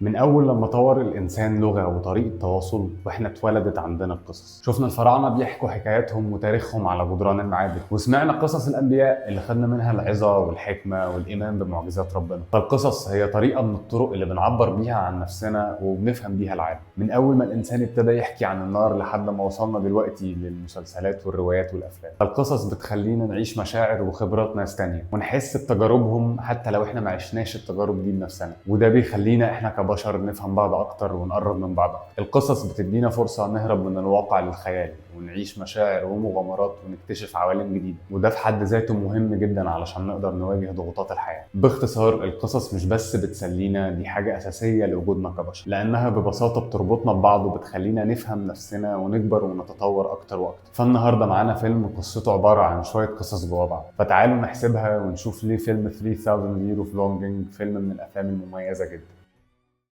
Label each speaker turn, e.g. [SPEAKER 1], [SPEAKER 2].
[SPEAKER 1] من اول لما طور الانسان لغة وطريقه تواصل واحنا اتولدت عندنا القصص. شفنا الفراعنة بيحكوا حكاياتهم وتاريخهم على جدران المعابد، وسمعنا قصص الانبياء اللي خدنا منها العظة والحكمة والايمان بمعجزات ربنا. فالقصص هي طريقه من الطرق اللي بنعبر بيها عن نفسنا وبنفهم بيها العالم. من اول ما الانسان ابتدى يحكي عن النار لحد ما وصلنا دلوقتي للمسلسلات والروايات والافلام. فالقصص بتخلينا نعيش مشاعر وخبرات ناس تانية ونحس بتجاربهم حتى لو احنا ما عشناش التجارب دي بنفسنا، وده بيخلينا احنا كبشر نفهم بعض اكتر ونقرب من بعض اكتر. القصص بتدينا فرصة نهرب من الواقع للخيال ونعيش مشاعر ومغامرات ونكتشف عوالم جديدة، وده في حد ذاته مهم جدا علشان نقدر نواجه ضغوطات الحياة. باختصار، القصص مش بس بتسلينا، دي حاجة أساسية لوجودنا كبشر، لأنها ببساطة بتربطنا ببعض وبتخلينا نفهم نفسنا ونكبر ونتطور أكتر وأكتر. فالنهاردة معانا فيلم قصته عبارة عن شوية قصص جوا بعض، فتعالوا نحسبها ونشوف ليه فيلم 3000 Year of Longing فيلم من الأفلام المميزة جدا.